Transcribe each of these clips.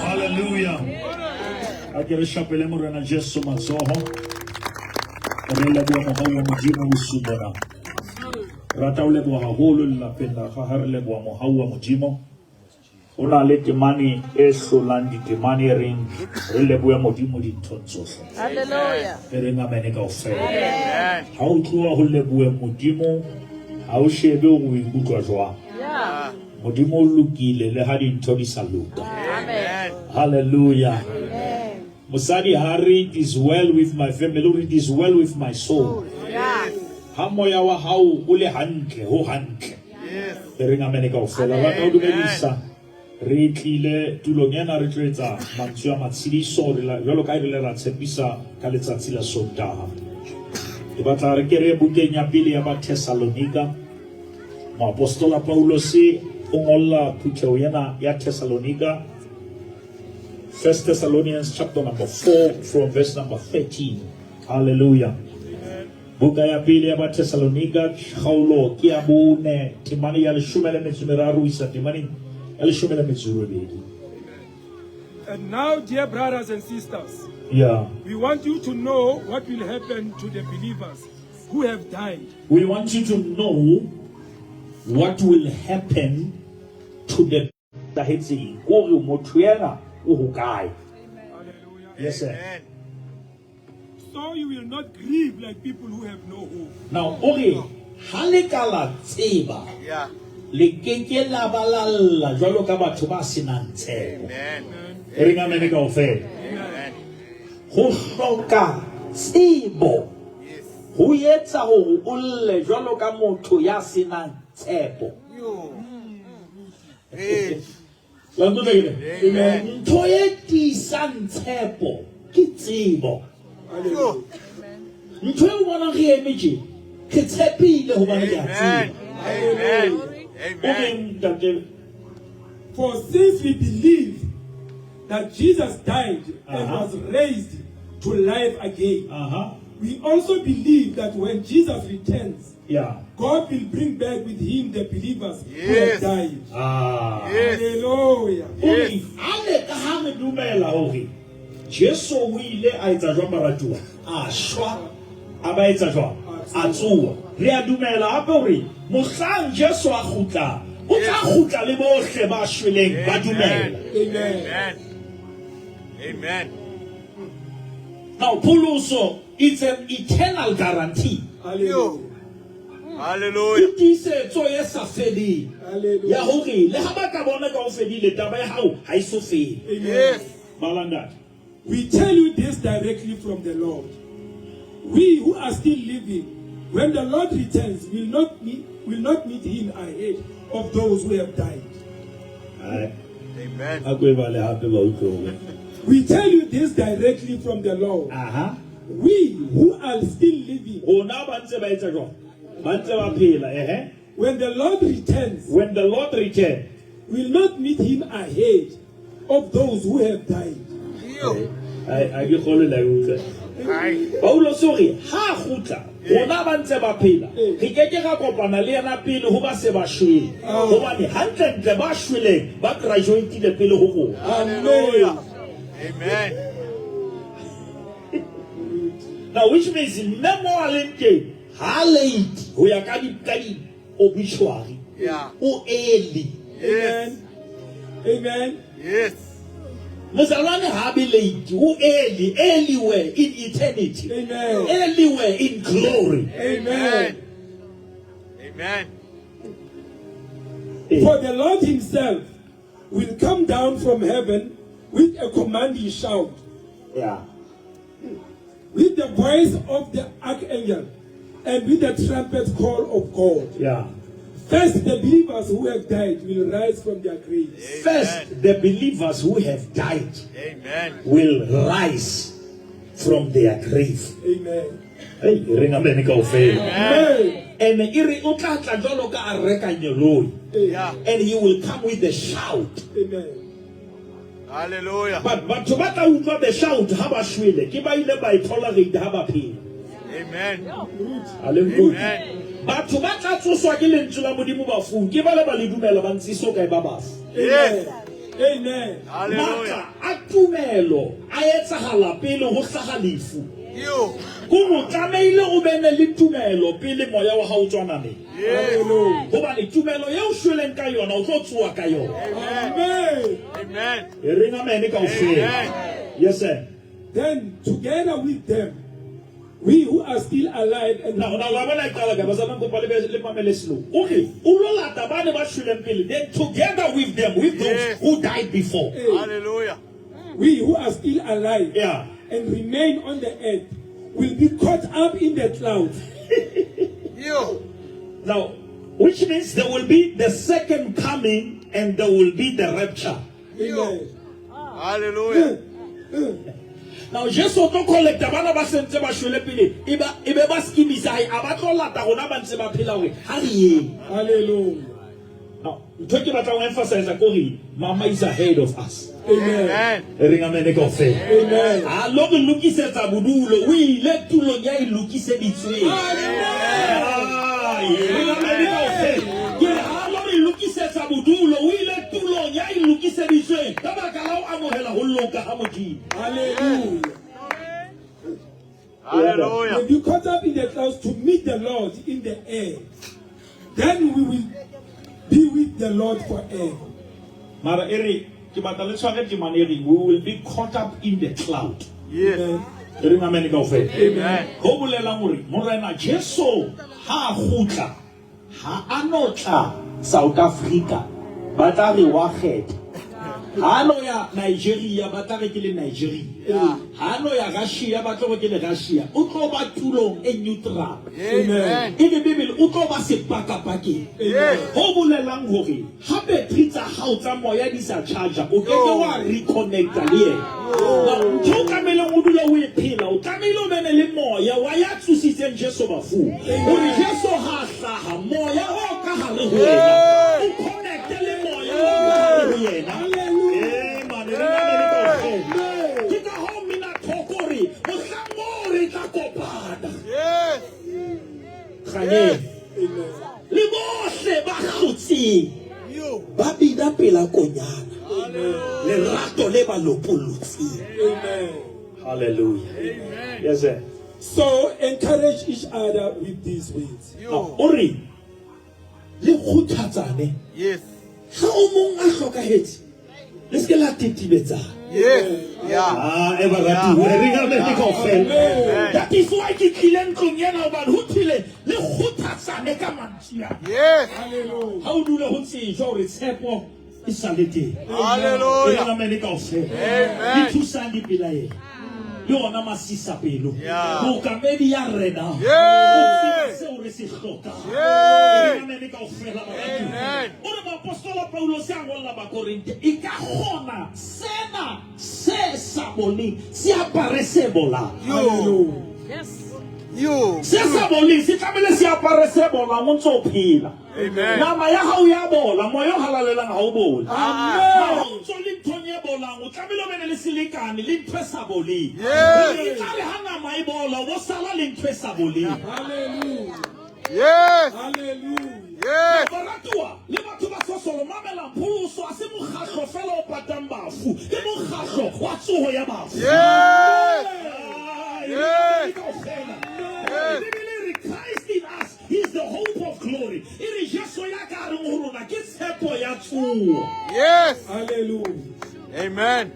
Hallelujah. A ke re shapele Morena Jesu matsoho. Re leboha mohau wa Modimo bosiu bona. Rata ho leboha haholo lelapeng la ga ha re leboha mohau wa Modimo. O na le temane e hlolang ditemane e reng re lebohe Modimo dinthong tsohle. Hallelujah. E reng amene kaofela. Ha o tloha ho lebohe Modimo, ha o shebe hore o ikutlwa jwang. Yeah. Modimo o lokile le ha dintho di sa loka. Amen. Hallelujah. Amen. Mosadi ha re it is well with my family, o re it is well with my soul. Yeah. Ha moya wa hao o le hantle, ho hantle. E reng amene kaofela. Rata ho dumedisa. Re tlile tulong ena re tlo etsa mantswe a matshediso re la- jwalo ka ha re ile ra tshepisa ka letsatsi la Sontaha. Ke batla re ke re bukeng ya pele ya Bathesalonika. Moapostola Paulose o ngolla phutheho ena ya Thessalonika. First Thessalonians chapter number 4 from verse number 13. Hallelujah. Buka ya pele ya Bathessalonika kgaolo ke ya bone temane ya leshome le metso e meraro ho isa temaneng ya leshome le metso e robedi. And now, dear brothers and sisters, Yeah. we want you to know what will happen to the believers who have died. We want you to know what will happen to the hlahetseng. Kore motho ena o hokae. Hallelujah. Yes sir. So you will not grieve like people who have no hope. Now o re ha le ka la tseba Yeah. le keke la ba la lla jwalo ka batho ba senang tshepo. Amen. E reng amene kaofela. Amen. Ho hloka tsebo Yes. ho etsa hore o lle jwalo ka motho ya senang tshepo. Yo. Hey. La nkutlwa Amen. Ntho e tiisang tshepo ke tsebo. Yo. Ntho e o bonang re eme tje, re tshepile hobane ke a Amen. tseba. Amen. O Amen. reng ntate? For since we believe that Jesus died and Uh-huh. was raised to life again, Aha. we also believe that when Jesus returns, Yeah. God will bring back with him the believers who Yes. have died. Ah. Yes. Hallelujah. O re ha le ka ha re dumela hore Jesu o ile a etsa jwang baratuwa? A shwa, a ba etsa jwang? A tsoha. Re a dumela hape hore mohlang Jesu a kgutla, o tla kgutla le bohle ba shweleng ba dumela. Amen. Amen. Amen. Now pholoso it's an eternal guarantee. Hallelujah. Hallelujah. Ke tiisetso e sa feleng Hallelujah. ya hore le ha ba ka bona ka ho fedile taba ya hao ha e so fele. Amen. Yes. Bala ntate. We tell you this directly from the Lord. We who are still living, when the Lord returns, will not meet him ahead of those who have died. Amen. A ko e bale hape ba utlwe hore. We tell you this directly from the Lord. Aha. We who are still living, Rona ba ntse ba etsa jwang? Ba ntse ba phela, ehe. when the Lord returns, When the Lord return, will not meet him ahead of those who have died. Yo. ai a ke kgolwe la e utlwa. Ai. Paulos o re ha a kgutla rona ba ntse ba phela re ke ke ra kopana le yena pele ho ba se ba shwele hobane hantlentle ba shweleng ba graduatile pele ho rona. Amen. Amen. Now which means mme mo a leng teng ha late ho ya ka di ka di obituary. Yeah. O early. Yes. Amen. Amen. Yes. Mozalwane ha be late, o early, early where in eternity. Amen. Early where in glory. Amen. Amen. For the Lord himself will come down from heaven with a commanding shout, Yeah. with the voice of the archangel, and with the trumpet call of God. Yeah. First, the believers who have died will rise from their graves. First, the believers who have died Amen. will rise from their grave. Amen. Hey, re amen kaofela. Amen. And e re o tla tla jwalo ka a reka nyoloi. Yeah. And he will come with a shout. Amen. Hallelujah. But batho ba tla utlwa the shout ha ba shwele ke ba ile ba e tolerate ha ba phela. Amen. A le nkutlwe? Amen. Batho ba tla tsoswa ke lentswe la Modimo bafung ke ba le ba le dumela ba ntse so kae ba bafu. Yes. Amen. Hallelujah. Matla a tumelo a etsahala pele ho hlaha lefu. Yo. Ko mo tlamehile o bene le tumelo pele moya wa hao o tswa nameng. Yes. Hallelujah. Hobane tumelo eo o shweleng ka yona o tlo tsoha ka yona. Amen. Amen. E reng amen kaofela. Amen. Yes sir. Then, together with them, we who are still alive and Now, now, wa bona e qala ka ba kopa le be- le mamele slow. O re o lo lata ba ne ba shweleng pele then together with them with those Yes. who died before. Hallelujah. we who are still alive Yeah. and remain on the earth will be caught up in the clouds. Yo. Now, which means there will be the second coming and there will be the rapture. Amen. Hallelujah. Now, Jesu o tlo collecta bana ba sentse ba shwele pele e ba e be ba skimisa hae a ba tlo lata rona ba ntse ba phela hore ha re yeng. Hallelujah. Now, ntho e ke batlang ho emphasize ko re mama is ahead of us. Amen. Amen. E reng amen kaofela. Amen. A lo re lokisetsa bodulo o ile tulong ya e lokiseditsweng. Ai, e reng amen kaofela. Ke re ha lo re lokisetsa bodulo o ile tulong ya e lokiseditsweng ka baka la ho amohela ho loka ha Modimo. Hallelujah. Hallelujah. Will be caught up in the clouds to meet the Lord in the air. Then we will be with the Lord forever. Mara e re ke batla le tshware temana e reng we will be caught up in the cloud. Yes. Amen. E reng amen kaofela. Amen. Ho bolelang hore Morena Jesu ha a kgutla ha a no tla South Africa ba tla re wa kgetha. Ha a no ya Nigeria ba tla re ke le Nigeria. Ha a no ya Russia ba tlo re ke le Russia. O tlo ba tulong e neutral. Amen. E le Bibele o tlo ba sepakapakeng. Yes. Ho bolelang hore ha battery tsa hao tsa moya di sa charger o ke ke wa reconnecta le yena. Now, ntho o tlamehileng o dule o e phela o tlamehile o bene le moya wa ya tsositseng Jesu bafung. Hore Jesu ha a hlaha moya o ka hare ho wena o connecte le moya o ka hare ho yena. Eh, man, re na le kaofela. Ke ka hoo mmina thoko hore mohlang moo re tla kopana. Yes. Kganyeng. Amen. Le bohle ba hlotseng Yo. ba bina pela konyana Hallelujah. lerato le ba lopollotseng. Amen. Hallelujah. Amen. Yes sir. So encourage each other with these words. Yo. O re le kgothatsane Yes. ha o mong a hlokahetse le se ke la tetibetsana. Yes. Yeah. Ah, e baratuwa, re ka be le kaofela. Amen. That is why ke tlile ntlong ena hobane ho thwile le kgothatsane ka mantswe ana. Yes. Hallelujah. Ha o dula ho tsejwa hore tshepo e sa le teng. Hallelujah. E re amen kaofela. Amen. Di thusang dipelaelo. Le ona masisapelo. Yeah. Mookamedi ya rena. Yes. O tseba seo re se hlokang. Yes. Re amene kaofela, baratuwa. Amen. O re moapostola Paulose a ngolla Bakorinthe, e ka kgona sena se sa boleng se apare se bolang. Yo. Yes. Yo. Se sa boleng se tlamehile se apare se bolang o ntse o phela. Amen. Nama ya hao ya bola, moya o halalelang ha o bole. Amen. Ha o ntso le nthong e bolang, o tlamehile o bene le selekane le ntho e sa boleng. Yes. E tla re ha nama e bola, o bo sala le ntho e sa boleng. Hallelujah. Yes. Hallelujah. Yes. Baratuwa le batho ba sosolo mamelang pholoso a se mokgahlo fela o patang bafu, ke mokgahlo wa tsoho ya bafu. Yes. Ai, Yes. re kaofela. Yes. Bibele e re Christ in us is the hope of glory. E re Jesu ya ka reng ho rona ke tshepo ya tsoho. Yes. Hallelujah. Amen.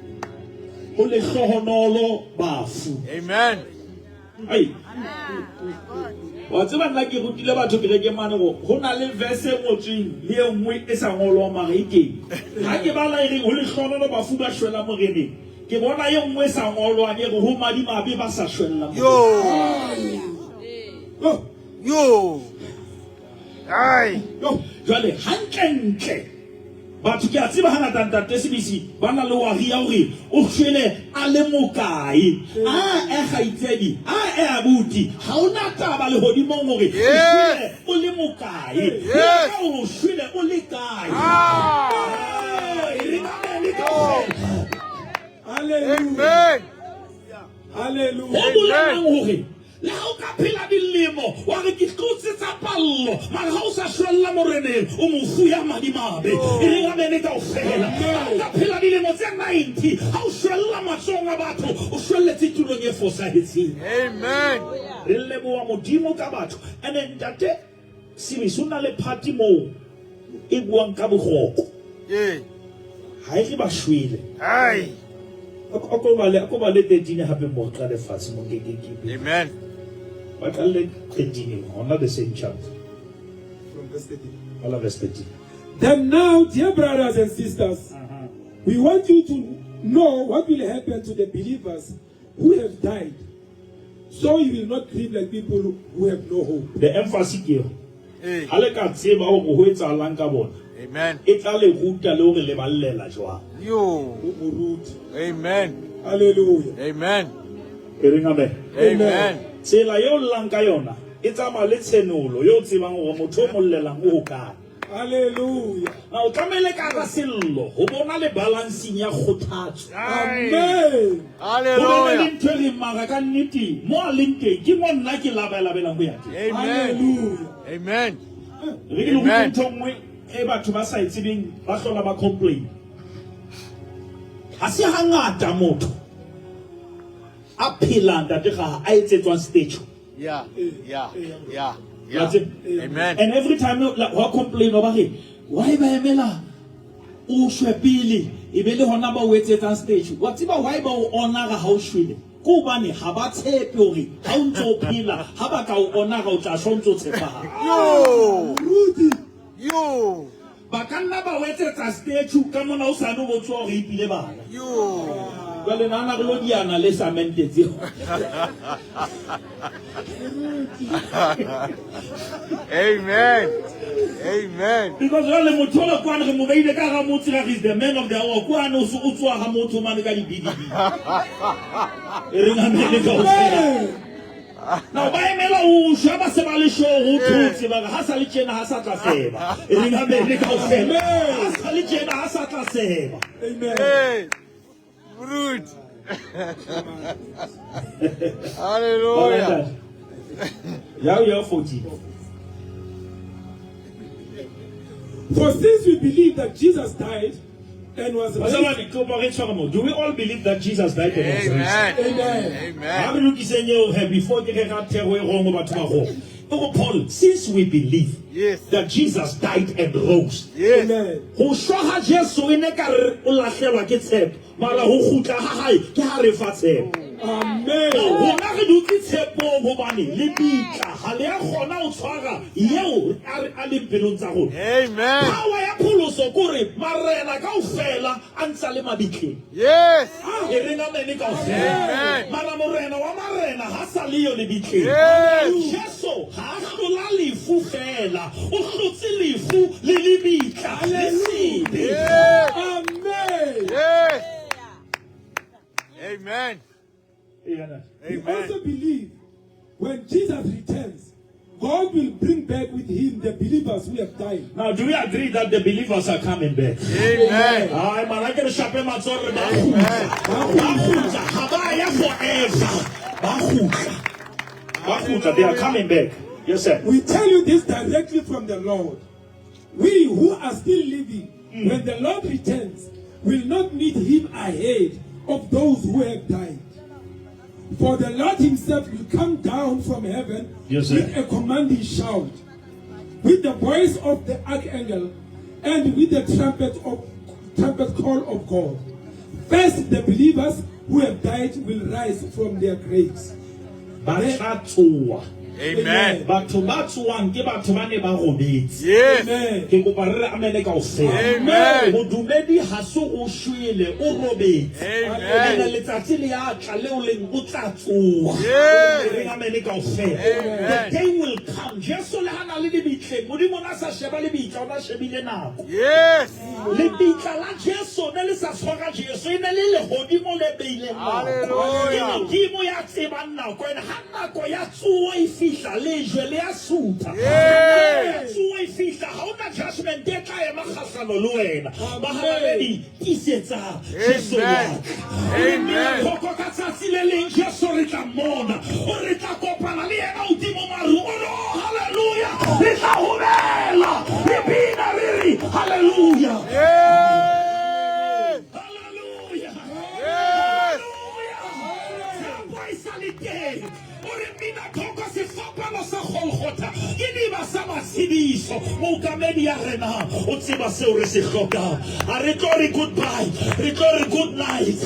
Ho lehlohonolo bafu. Amen. Ai. Wa tseba nna ke rutile batho kerekeng mane hore ho na le verse e ngotsweng le e nngwe e sa ngolwang mara e teng. Ha ke bala e reng ho lehlohonolo bafu ba shwelang moreneng, ke bona e nngwe e sa ngolwang e re ho madimabe ba sa shwellang Yo. Oh, Yo. Ai. yo. Jwale hantlentle batho ke a tseba hangata ntate Sebisi ba na le wari ya hore o shwele a le mokae. A e kgaitsedi, a e abuti, ha ona taba lehodimong hore o Yes. shwele o le mokae. Yes. Ka hore o shwele o le kae. Ah. Ee, re mamele kaofela. Hallelujah. Amen. Ho Hallelujah. bolelang hore le ha o ka phela dilemo wa re ke tlotse tsa pallo, mara ha o sa shwella moreneng o mofu ya madimabe. E reng amene kaofela. Ha o ka phela dilemo tse 90, ha o shwella matsohong a batho, o shwelletse tulong e fosahetseng. Amen. Re leboha Modimo ka batho. Ene ntate Sebisi o na le party moo e buang ka boroko. Yeah. Ha e re ba shwele. Ai. O ko bale 13 hape mo qale fatshe mo ke. Amen. Ba qale 13 hona the same chapter. From verse 13. Hola verse 13. Then now, dear brothers and sisters, we want you to know what will happen to the believers who have died, so you will not grieve like people who have no hope. The emphasis ke eo. Hey. Ha le ka tseba hore ho etsahalang ka bona, Amen. e tla le ruta le hore le ba llela jwang. Yo. Moruti. Amen. Hallelujah. Amen. E reng amen. Amen. Tsela eo llang ka yona e tsamaya le tshenolo eo tsebang hore motho o mo llelang o hokae. Hallelujah. Na o tlamehile ka hara sello ho bona le balancing ya kgothatso. Ai. Amen. Ho bene le Hallelujah. ntho e reng mara ka nnete mo a leng teng ke mo nna ke labalabelang ho ya teng. Amen. Hallelujah. Amen. Re ke le rute Amen. ntho e nngwe e batho ba sa e tsebeng ba hlola ba complain. Ha se hangata motho a phelang ntate ga a etsetswang statue. Yeah. Yeah. Yeah. La Yeah. tseba? Amen. And every time wa complain ba re why ba emela o shwe pele e be le hona ba o etsetsang statue. Wa tseba why ba o honora ha o shwele? Ke hobane ha ba tshepe hore ha o ntso o phela ha ba ka o honora o tla shwa o ntso tshepahala. Yo. Rudy. Yo. Ba ka nna ba o etsetsa statue ka mona o sane o bo tsoha hore ipile bana. Yo. Jwale nahana re lo diana le samente tseo. Amen. Amen. Because jwale motho ole kwane re mo beile ka hara motse ra re is the man of the hour. Kwane o se o tsoha ha motho mane ka di-BDB. E reng amene kaofela. Now ba emela o shwa ba se ba le sure o thotse ba re ha sa le tjena ha sa tla seba. E reng amene kaofela. Ha sa le tjena ha sa tla seba. Amen. Hey. Rude. Hallelujah. Ya ya 14. For since we believe that Jesus died and was raised, Bazalwane, kopa re tshware mo. Do we all believe that Jesus died and was raised? Amen. Amen. Ha Amen. re lokiseng eo he before ke re ra thero e wrong ho batho ba rona. O Paul, since we believe Yes. that Jesus died and rose, Yes. Amen. ho shwa ha Jesu e ne ka re o lahlelwa ke tshepo, mara ho kgutla ha hae ke ha re fa tshepo. Amen. Rona re dutse tshepong hobane lebitla ha le a kgona ho tshwara eo a leng pelong tsa rona. Amen. Power ya pholoso ke hore marena kaofela a ntsa le mabitleng. Yes. E reng amene kaofela. Amen. Mara ha sa le yo lebitleng. Yes. Jesu ha a hlola lefu feela, o hlotse lefu le lebitla le sebe. Yes. Amen. Yes. Amen. Eya, We Amen. also believe when Jesus returns, God will bring back with him the believers who have died. Now, do we agree that the believers are coming back? Amen. Ai, mana ke re shape matsoho re ba kgutla. Ba kgutla, ha ba ya forever. Ba kgutla. Ba kgutla, they are coming back. Yes, sir. We tell you this directly from the Lord. We who are still living, when the Lord returns, will not meet him ahead of those who have died. For the Lord himself will come down from heaven Yes, sir. with a commanding shout, with the voice of the archangel, and with the trumpet call of God. First, the believers who have died will rise from their graves. Ba tla tsoha. Amen. Batho ba tsohang ke batho ba ne ba robetse. Yes. Amen. Ke kopa re re amene kaofela. Amen. Bodumedi ha se o shwele, o robetse. Amen. Ene letsatsi le a tla leo leng o tla tsoha. Yes. Re reng amene kaofela. Amen. The day will come. Jesu le ha na le lebitleng, Modimo o na sa sheba lebitla, o na shebile nako. Yes. Lebitla la Jesu ne le sa tshwara Jesu, e ne le lehodimo le beileng nako. Hallelujah. Ke Modimo ya tsebang nako, ene ha nako ya tsoho e fihla, lejwe le a sutha. Yes. Ha nako ya tsoho e fihla, ha hona judgment e tla ema kgahlano le wena. Bahalaledi, tiisetsa Jesu wa Amen. tla. Amen. Thoko ka tsatsi le leng Jesu re tla mmona, o re tla kopana le yena hodimo maru. O no, hallelujah, re tla hobela, re bina re re hallelujah. Yes. Hallelujah. Yes. Hallelujah. Tshepo e sa le teng. O re mmina thoko sefapano sa Golgotha ke diba sa matshediso. Mookamedi ya rena o tseba seo re se hlokang. Ha re tlo re goodbye, re tlo re good night.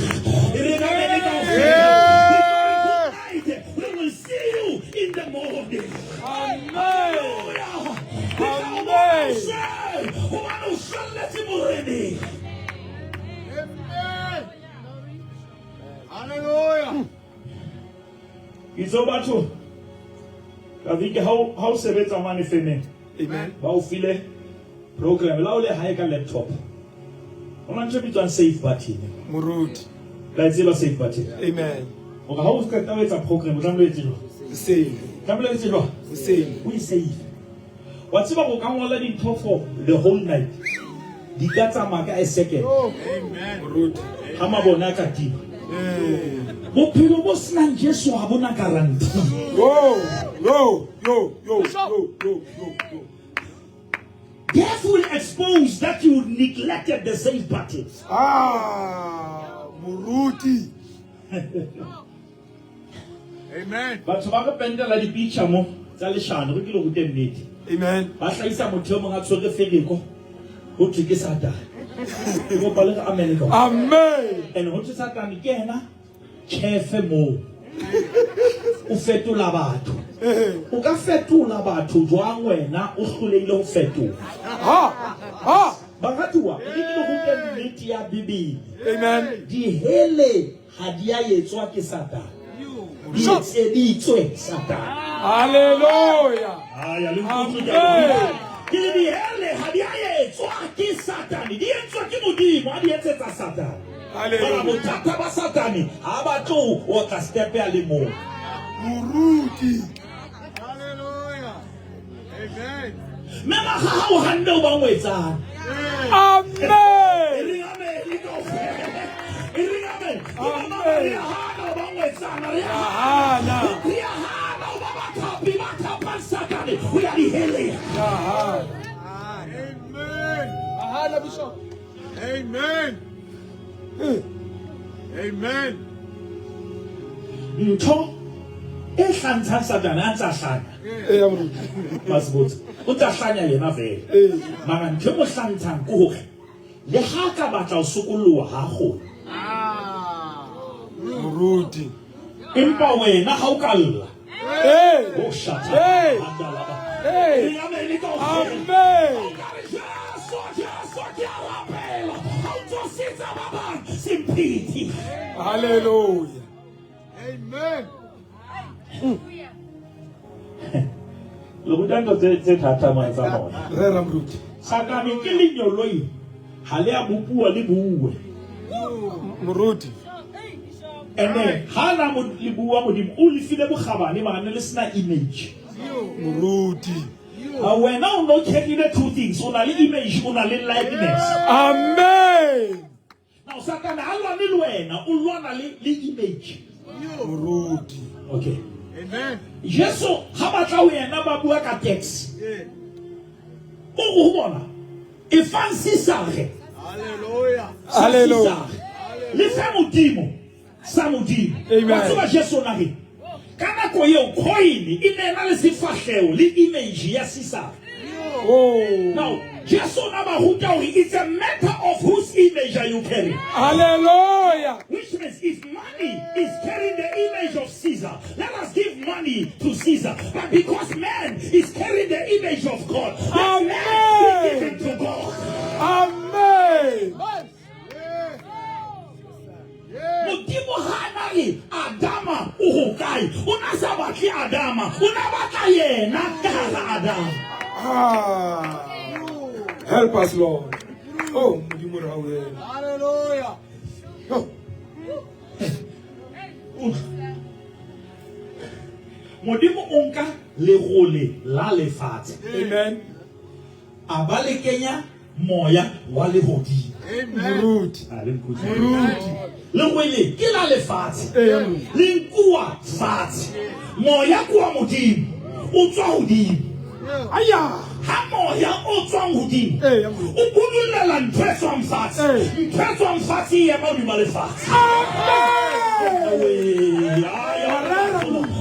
Re namele kaofela. Re tlo re good night. We will see you in the morning. Amen. Hallelujah. Re tla o bona hoseng, hobane o shwelletse Moreneng. Amen. Hallelujah. Itse batho ka veke ha o sebetsa mane femeng Amen. ba o file program la o le hae ka laptop ho na ntho e bitswang save button Moruti. la e tseba save button Amen. hore ha o qeta ho etsa program o tlamehile o etse jwang Save. tlamehile o etse jwang Save. o e save wa tseba hore o ka ngola dintho for the whole night di ka tsamaya ka a second Amen. Moruti. ha mabone a ka tima bophelo bo senang Jesu ha bona guarantee Yo, yo, yo, yo, yo, yo, yo, yo. Death will expose that you neglected the save button. Ah, Moruti. Amen. Batho ba re pentela dipicture mo tsa leshano re ke le rute nnete. Amen. Ba hlahisa motho e mong a tshwere fereko ho thwe ke Satane. Ke kopa le re amen ka. Amen. And ho thwe Satane ke yena chefe moo. O fetola batho. O ka fetola batho jwang wena o hlolehile ho fetola. Ha. Ha. Baratuwa, re ke le rute nnete ya Bibele. Amen. Dihele ha di a etswa ke Satane. Di etseditswe Satane. Hallelujah. Aya, le nkutlwe ke a Amen. le Ke le dihele ha di a etswa ke Satane, di etswa ke Modimo, ha di etsetsa Satane. Mara Hallelujah. bothata ba Satane ha ba tlo o otla step ya le mong. Moruti. Hallelujah. Amen. Mme ga hao hanne o ba ngwetsana. Amen. E reng amen kaofela. E reng amen. Ke ba Amen. re a hana o ba ngwetsana, re a Hana. Re a hana o ba bathapi ba thapang Satane ho ya diheleng. Hana. Amen. Hana Bishop. Amen. Amen. Ntho e hlantshang Satane a ntsa hlanya. Eh, Moruti. Ba se botse. O tla hlanya yena vele. Eh. Mara ntho e mo hlantshang ke hore le ha ka batla ho sokoloha ha kgone. Moruti. Empa wena ha o ka lla, Hey. o shatha. Hey. Hey. Re amen kaofela. Amen. O ka re, Jesu, Jesu, ke a rapela. Ha o tsosetsa ba bang, se mphethe. Hallelujah. Amen. Le ruta ntho tse tse thata mane tsa moya. Rera moruti. Satane ke lenyoloi ha le a bopuwa le bue. Moruti. Ene ha na mo le bua modimo o le file bokgabane mara ne le sena image. Moruti. A wena o no carry two things, o na le image, o na le likeness. Amen. Now Satane ha lwane le wena, o lwana le le image. Moruti. Okay. Amen. Jesu ha batla ho yena ba bua ka tax. Yeah. O re ho bona, e fang Sisare. Hallelujah. Sa Hallelujah. Sisare. Le fe modimo sa modimo. Amen. Wa tseba Jesu o na re ka nako eo coin e ne e na le sefahleho le image ya Sisare. Oh. Now Jesu o na ba ruta hore it's a matter of whose image are you carrying. Hallelujah. Which means if money is carrying the image of Caesar, let us give money to Caesar. But because man is carrying the image of God, let man be Amen. given to God. Amen. Yeah. Yeah. Modimo ha na re Adama o hokae? O na sa batle Adama, o na batla yena ka hara Adama. Ah. Help us, Lord. Oh, Modimo re hauhele. Hallelujah. Oh. Modimo o nka lerole la lefatshe Amen. a ba le kenya moya wa lehodimo. Amen. Moruti. A le nkutlwe. Moruti. Lerwele ke la lefatshe. Ee, moruti. Le nkuwa fatshe. Moya ke wa Modimo, o tswa hodimo. Aya. Ha moya o tswang hodimo, Ee, moruti. o budulela ntho e tswang fatshe. Ee. Ntho e tswang fatshe e ema hodima lefatshe. Amen. Ewe, ay, Wa rera, moruti.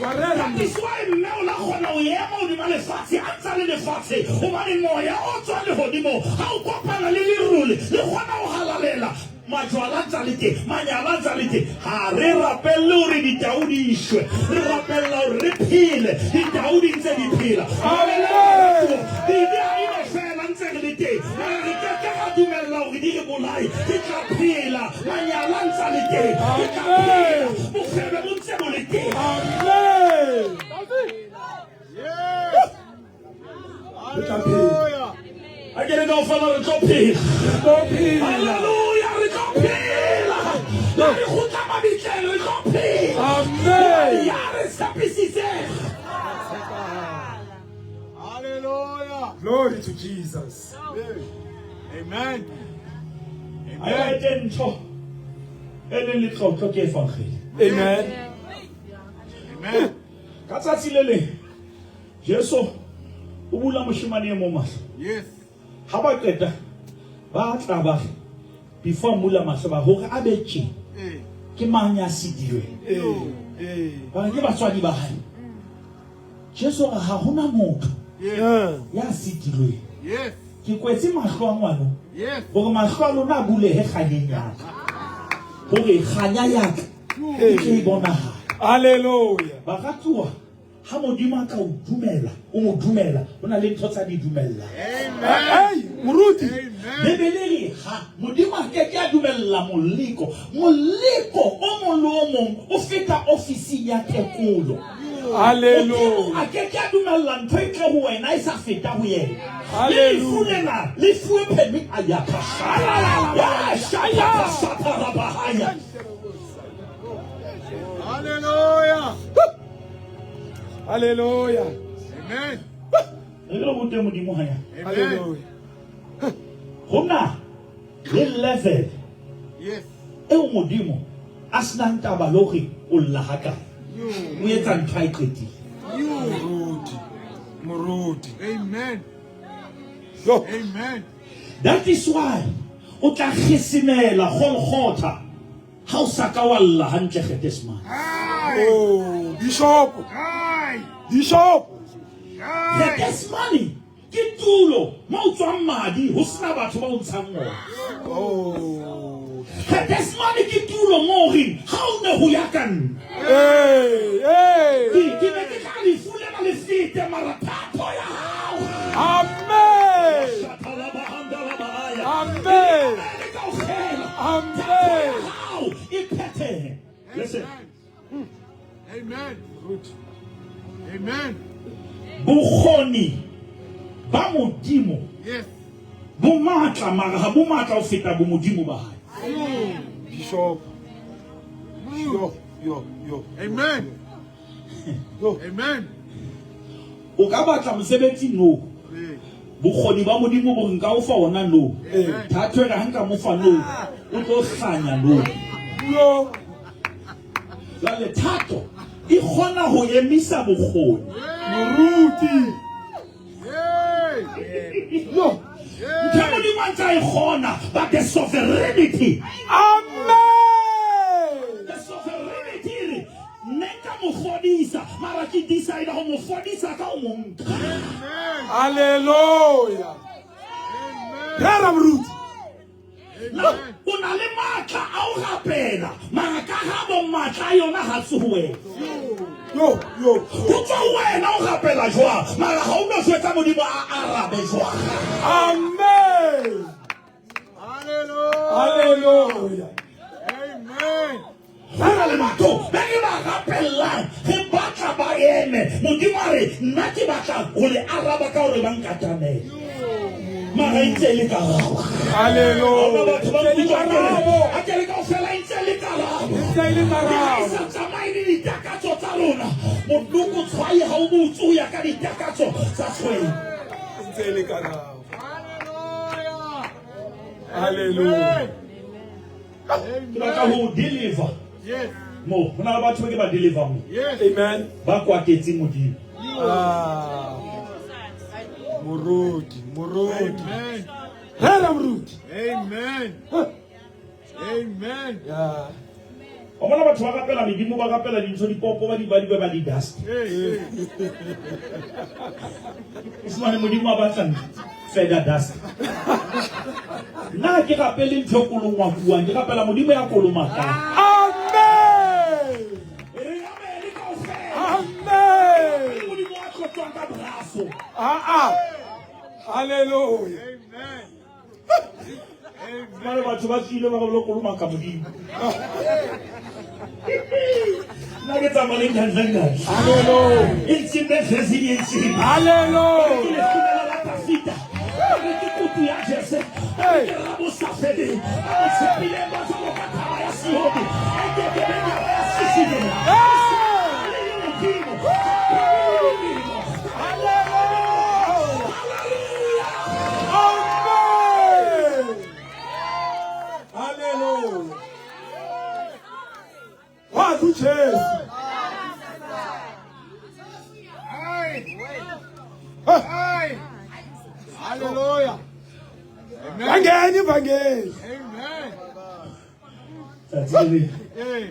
Wa rera, That moruti. is why mme o la kgona ho ema hodima lefatshe a ntsa le lefatshe hobane moya o tswang lehodimo ha o kopana le lerole le kgona ho halalela majwala a ntsa le teng manyala a ntsa le teng ha re rapelle hore ditau di shwe re rapella hore re phele ditau di ntse di phela Amen. dibe ha di no fela ntse re le teng mara re ke ke ra dumella hore di re bolaye re tla phela manyala a ntsa le teng re tla phela bofebe bo ntse bo le teng Amen. Yes. Re tla phela. Hallelujah. A ke re kaofela re tlo phela. Re tlo phela. Hallelujah, re tlo phela. Le re kgutla mabitleng, re tlo phela. Amen. Ya re tshepisitse. Hallelujah. Glory to Jesus. Amen. A e ete ntho e leng letlotlo ke evangeli. Amen. Amen. Ka tsatsi le leng Jesu o bula moshemane e mong mahlo. Yes. Ha ba qeta ba tla ba re before mmula mahlo ba hore a be tje Eh. ke mang ya sitilweng. Eh, eh. Ba re ke batswadi ba hae. Jesu a re ha hona motho Yes. Yeah. ya sitilweng. Yes. Ke kwetse mahlo a ngwano Yes. hore mahlo a lona a bulehe kganyeng ya ka. Hore kganya ya ka e tle e bonahale. Hallelujah. Baratuwa, ha Modimo a ka o dumela, o mo dumela, ho na le ntho tsa di dumellang. Amen. Hey, moruti. Amen. Bebele re ha Modimo a ke ke a dumella moleko. Moleko o mong le o mong o feta ofising ya tekolo. Modimo Hallelujah. a ke ke a dumella ntho e tle ho wena e sa feta ho yena. Le Hallelujah. lefu lena le fuwe permit a ya ka. Ya shaya satarabahaya. Hallelujah. Hallelujah. Amen. Re ke le rute Modimo hanya. Amen. Hallelujah. Ho na le level Yes. eo Modimo a senang taba le hore o lla hakae. You. O etsa ntho a e qetile. You. Moruti. Moruti. Amen. Yo. Amen. That is why o tla kgesemela Golgotha ha o sa ka wa lla hantle Getsemane. Aye. Oh, Bishop. Aye. Bishop. Aye. Getsemane ke tulo mo o tswang madi ho sena batho ba o ntshang ona. Oh. Getsemane ke tulo mo o reng ha o ne ho ya ka nna. Hey, hey. Ke ne ke tla lefu lena le fete mara thato ya hao. Amen. Shatalabahandalabahaya. Amen. Le kaofela. Amen. Thato ya hao e phethehe. Listen. Amen. Amen. Bokgoni ba Modimo Yes. bo matla mara ha bo matla ho feta bomodimo ba hae. Bishop. Yo, yo, yo. Amen. Yo. Amen. O ka batla mosebetsi no. Ee. Bokgoni ba Modimo bo re nka o fa ona no. Ee. Thato e re ha nka mo fa no, o tlo hlanya no. Yo. Jwale thato e kgona ho emisa bokgoni. Moruti. Hey. Yo. Ntho e Modimo a ntse a e kgona, but the sovereignty Amen. The sovereignty e re nne nka mo fodisa mara ke decide go mo fodisa ka o mo nka. Amen. Hallelujah. Amen. Rera moruti. Na o na le matla a o rapela mara ka ga bo matla a yona ga se ho wena. Yo, yo. Ho tswa ho wena o rapela jwang mara ga o no jwetsa Modimo a arabe jwang. Amen. Hallelujah. Hallelujah. Amen. Ho na le batho be re ba rapellang re batla ba eme Modimo a re nna ke batla ho le araba ka hore ba nkatamele mara e ntse e le karabo. Hallelujah. Batho ba Ntse e le nkutlwa ke re, karabo. a ke re kaofela e ntse e le karabo. Ntse e le Le ha e karabo. sa tsamaye le ditakatso tsa lona monokotshwai ha o botse ho ya ka ditakatso tsa tshwene. Ntse e le karabo. Hallelujah. Hallelujah. Ke batla ho o deliver Yes. mo ho na le batho ba ke ba deliver mo Yes. Amen. ba kwatetseng Modimo. Ah. Moruti, moruti. Amen. Rera moruti. Amen. Amen. Yeah. Wa bona batho ba rapela medimo ba rapela dintho dipopo ba di ba di ba di dust. Hey, hey. O fumane Modimo a batla feather dust. Nna ha ke rapele ntho e kolongwakuwang, ke rapela Modimo ya kolomakang. Amen. Re amele kaofela. Amen. Modimo wa tlotlwang ka braso. Ah ah. Hallelujah. Amen. Fumane batho ba tswile ba ba lo kolomaka Modimo. Nna ke tsamaya le nkankankan. Hallelujah. E ntsimbe fezini e ntsimbe. Ke Hallelujah. lehlomela la Dafita. Ke ke kutu ya Jese. Ke rabosafeleng. Ba mo tshepileng ba jwalo ka thaba ya Sione. E ke ke beng ya ba ya sisinyela. Hey. Le Modimo. Modimo. Hallelujah. Hallelujah. Amen. Hallelujah. Wa Jesu. Hey. Hey. Hallelujah. Amen. Bangeni ivangeli. Amen. Tsatsi le leng, Hey.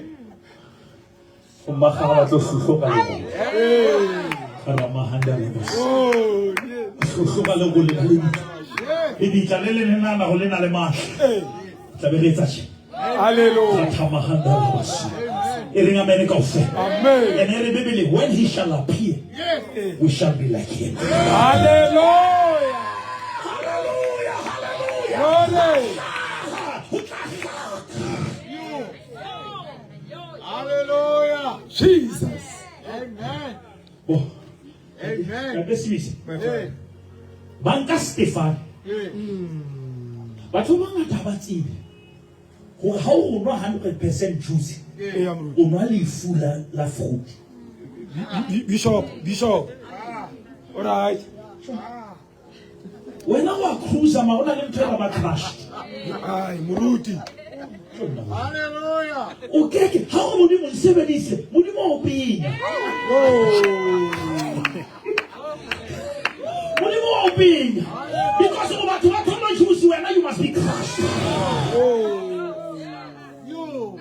o mmakga ha ba tlo hlohloka lerole. Hey. Ramahanda lebos. Oh, yes. Hlohloka lerole la lebitla. Yes. Lebitla le le lenana ho le na le matla. Hey. Tla be re etsa tjhe. Hallelujah. Thamahanda lebos. E reng amen kaofela. Amen. And re Bibele, when he shall appear, Yes. we shall be like him. Hallelujah. Hallelujah, hallelujah. Glory. Ho tla hlaka. You. Hallelujah. Jesus. Amen. Oh, Amen. Ntate Sebisi, My Hey. friend. ba nka Stefane. Hey. Batho ba bangata ha ba tsebe hore ha o nwa 100% juice, Eya moruti. o nwa lefu la la fruit. Bishop, Bishop. All right. Wena wa cruiser ma o na le ntho e ba crush. Ai, moruti. Hallelujah. O keke ha o Modimo nsebedise, Modimo o penya. Oh. Modimo o penya. Because o batho ba thola juice wena you must be crushed. Oh. You.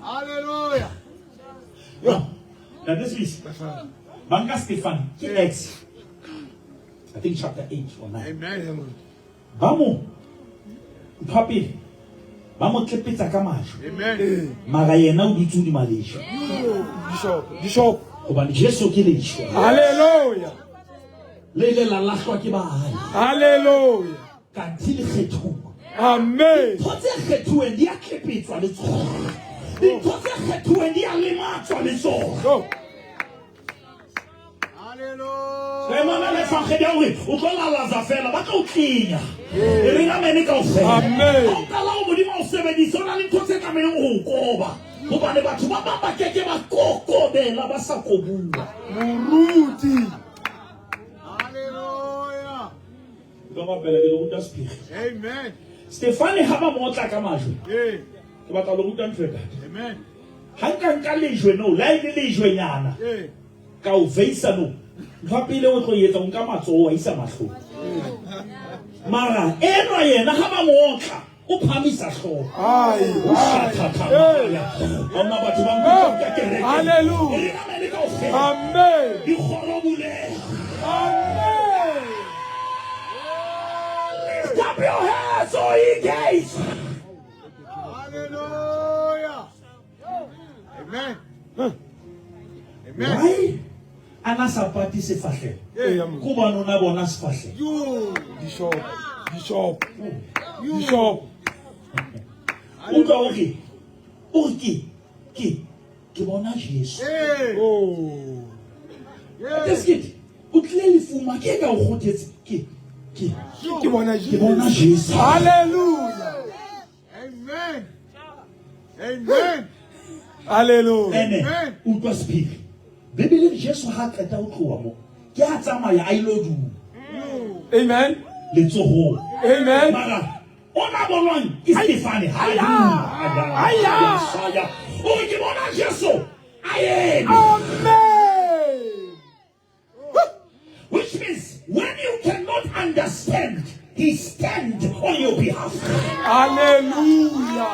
Hallelujah. Now, Ntate Sebisi, My friend. ba nka Stefane ke Acts. I think chapter 8 or 9. Amen. Eya moruti. Ba mo ntho ya pele ba mo tlepetsa ka majwe. Amen. Eh, Mara yena o dutse hodima lejwe. Bishop, Bishop. Hobane Jesu ke lejwe. Hallelujah. Le ile la lahlwa ke baahi. Hallelujah. Kanthe le kgethuwa. Amen. Ntho tse kgethuweng di a tlepetswa le tsona. Dintho tse kgethuweng di a lematswa le tsona. Yo. Hallelujah. Re mamela efangedi ya hore o tlo lalaza fela ba tlo o tlenya. E reng amene kaofela. Amen. Ha o qala ho Modimo a o sebedise, ho na le ntho tse tlamehileng ho o koba. Hobane batho ba bang ba keke ba kokobela ba sa kobuwa. Moruti. Hallelujah. Ke tlo bapela ke le ruta sephiri. Amen. Stefane ha ba mo otla ka majwe. Ee. Ke batla ho le ruta ntho e ntate. Amen. Ha nka nka lejwe no, la e le lejwenyana. Ee. Ka o veisa no. Ntho ya pele o tlo e etsa o nka matsoho wa isa mahlong. Mara enwa yena ha ba mo otla o phamisa hlooho. Ai. O shathatha. Ha ona batho ba nkutlwang ka kerekeng. Hallelujah. E re amene kaofela. Amen. Dikgoro buleha. Amen. Lift up your heads, O ye gates. Hallelujah. Amen. Amen. Why? A na sa pate sefahleho. Eya, mo. Ke hobane o na bona sefahleho. You. Bishop. Bishop. Bishop. Utlwa hore o re ke ke ke bona Jesu. Hey. Oh. Yeah. Sekete o tlile lefuma ke e ka o kgothetse ke ke Ke bona ke bona Jesu. Jesu. Hallelujah. Amen. Amen. Hallelujah. Ene Amen. utlwa sephiri. Bibele Jesu ha qeta ho tloha mo ke a tsamaya a ilo dula Amen. letsohong. Amen. Mara o na bonwang ke Stefane ha a dula. Aya. Aya. O re ke bona Jesu a eme. Amen. Which means when you cannot understand, he stand on your behalf. Hallelujah.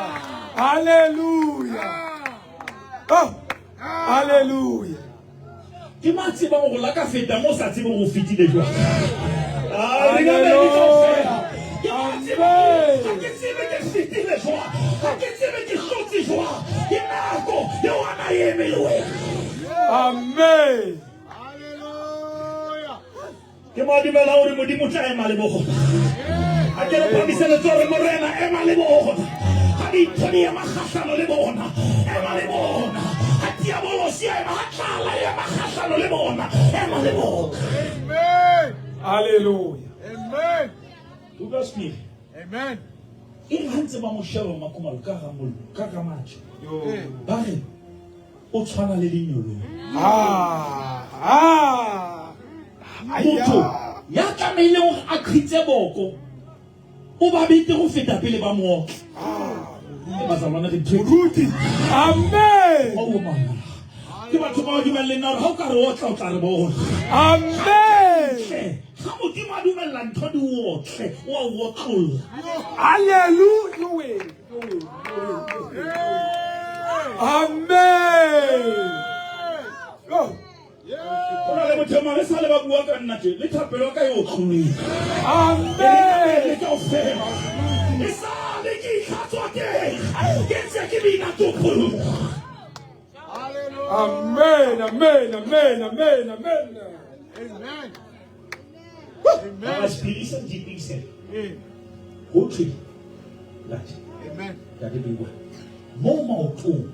Hallelujah. Oh. Hallelujah. Ke mang tsebang hore la ka feta mo sa tsebeng hore o fetile jwang? Ah, re ka be le kaofela. Ke mang tsebang hore ha ke tsebe ke fetile jwang? Ha ke tsebe ke hlotse jwang? Ke nako eo a na eme le wena. Amen. Hallelujah. Ke mo dumela hore Modimo o tla ema le bona. Ha ke le phamise letsoho re Morena ema le bona. Ha dintho di ema kgahlano le bona, ema le bona. Ha diabolosi a ema, ha tlala e ema kgahlano le bona, ema le bona. Amen. Hallelujah. Amen. Utlwa sephiri. Amen. E re ha ntse ba mo sheba Makhumalo ka hara mollo, ka hara majwe. Yo. Ba re o tshwana le lenyolong. Ah. Ah. Motho ya tlamehileng hore a qhitse boko o ba bete ho feta pele ba mo otla. E bazalwane re ntho e- Moruti. Amen. Oh, mana. Ke batho ba dumelleng le nna hore ha o ka re otla o tla re bona. Amen. Hle, ha Modimo a dumella ntho di o otle, o a o otlolla. Hallelujah. No way. No way. No way. Amen. Oh. Ho na le motho e mong, e sale ba bua ka nna tje, le thapelo ya ka e otlolohile. Amen. Le kaofela. E sale ke itlhatswa teng, ke ntse ke bina topollo. Hallelujah. Amen. Amen. Amen. Amen. Amen. Amen. Mara Amen. sephiri sa ntipise. Hey. Ho thwe, ntate, Amen. ntate Beiwa, mo maotong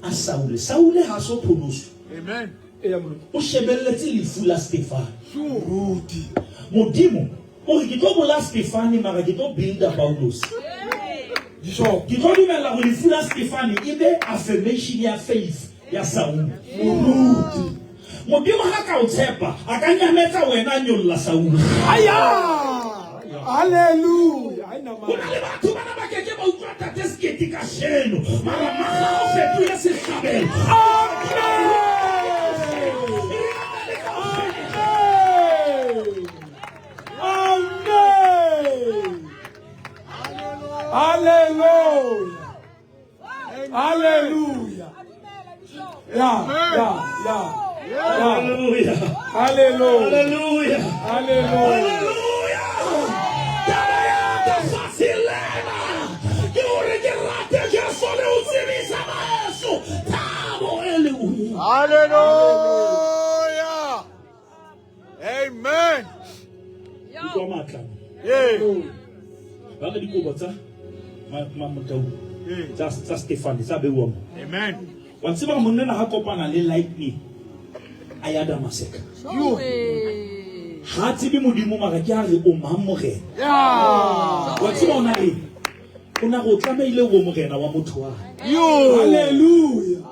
a Saule, Saule ha so pholoswe. Amen. Eya, moruti. O shebelletse lefu la Stefane. Moruti. Modimo o re ke tlo bolaya Stefane mara ke tlo builda Paulus. Bishop. Ke tlo dumella hore lefu la Stefane e be affirmation ya faith ya Saul. Moruti. Modimo ha ka o tshepa, a ka nyametsa wena a nyolla Saul. Aya. Hallelujah. Ai na Ho na le batho bana ba keke ba utlwa tate Sekete kasheno, mara matla a o fetohile sehlabelo. Amen. Amen. Hallelujah. Hallelujah. Yeah, yeah, yeah. Yeah. Hallelujah. Hallelujah. Hallelujah. Hallelujah. Hallelujah. Taba ya ka fatshe lena ke hore ke rate Jesu le ho tsebisa baheso thabo e le nngwe. Hallelujah. Amen. Utlwa matla. Yeah. Ba re dikobo tsa Motau. Tsa Stefane tsa beuwa mo. Amen. Wa tseba monna ha kopana le lightning a ya Damaseka. Ha tsebe Modimo mara ke a re o mang morena. Yeah. Wa tseba ona re o na go tlameile go morena wa motho wa. Hallelujah.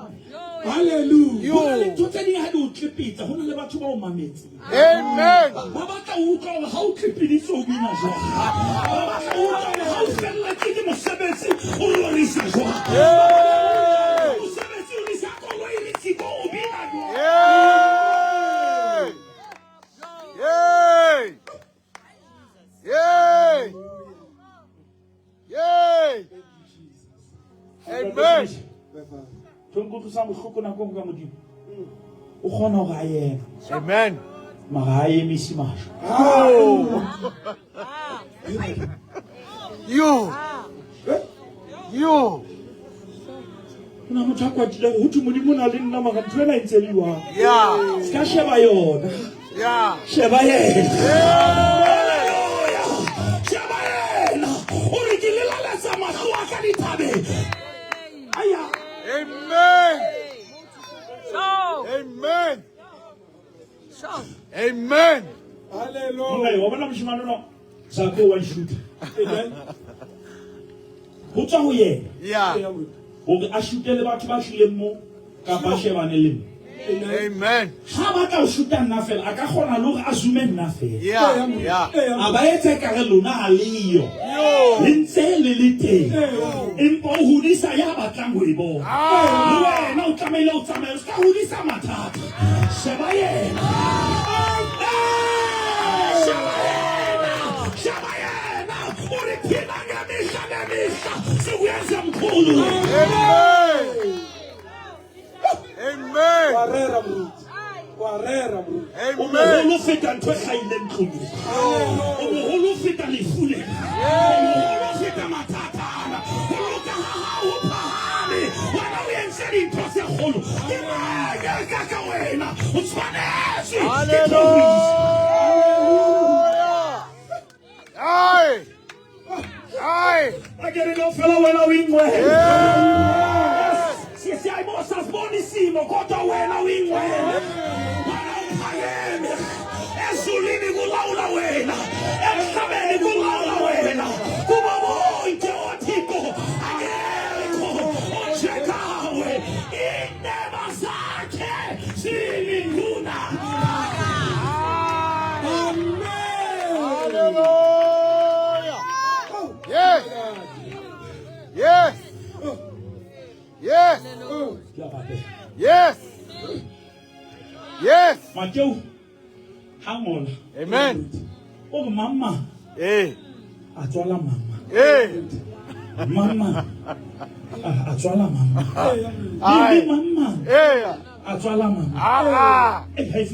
Hallelujah. Ho na le ntho tse ding ha di o tlepetsa, ho na le batho ba o mametseng. Amen. Ba batla ho utlwa hore ha o tlepeditse o bina jwang. Ba batla ho utlwa hore ha o felletse ke mosebetsi o rorisa jwang. Hey. Mosebetsi o risa koloi le siko o bina jwang. Yay. Yay. Yay. Yay. Amen. Ntho e nkutlwisang bohloko nakong ka Modimo. O kgona hore a ema. Amen. Mara ha emise mahlo. You. You. Ho na motho a kwatileng ho thwe Modimo o na le nna mara ntho ena e ntse le jwang. Yeah. Se ka sheba yona. Yeah. Sheba yena. Yeah. Hallelujah. Sheba yena. O re ke lelaletsa mahlo a ka dithabeng. Aya. Amen. Amen. Amen. Hallelujah. Monna wa bona moshemane ona Zako wa shoot. Amen. Ho tswa ho yena Yeah. hore a shute le batho ba tlileng mo kapa a shebane le nna. Amen. Amen. Ha batla ho shuta nna fela a ka kgona le hore a zoome nna fela. Yeah. Yeah. A ba etsa ekare lona ha leyo. Le ntse le le teng. Empa o hodisa ya batlang ho e bona. Le wena o tlamehile o tsamaye o ska hodisa mathata. Sheba yena. Sheba yena. Sheba yena. O re phela ngemihla nemihla. Sikuyenza mkhulu. Amen. Amen. Wa rera moruti. Wa rera moruti. O Amen. moholo ho feta ntho e hlahileng tlung. O moholo ho feta lefu lena. O moholo ho feta mathata ana. Ho loka ha hao ho phahame. Wena o entse dintho tse kgolo. Ke mang ya ka ka wena? O tshwanetswe ke thoriso. Hallelujah. Aye. Aye. A ke re kaofela wena o ingwele. Yes. Siyayibona isimo kodwa wena uyingcwele. Wena uphakeme. Ezulwini kulawula wena. Emhlabeni kulawula wena. Kubo bonke oThixo akekho onjengawe. Iindebe zakhe zilinguna. Amen. Hallelujah. Yes. Yes. Yes. Yes. Yes. Mateo ha ngola Amen. o re mama Hey. a tswala mama. Hey. Mama a tswala mama. Aye. Le mama Hey. a tswala mama. Ah. Eh, ha e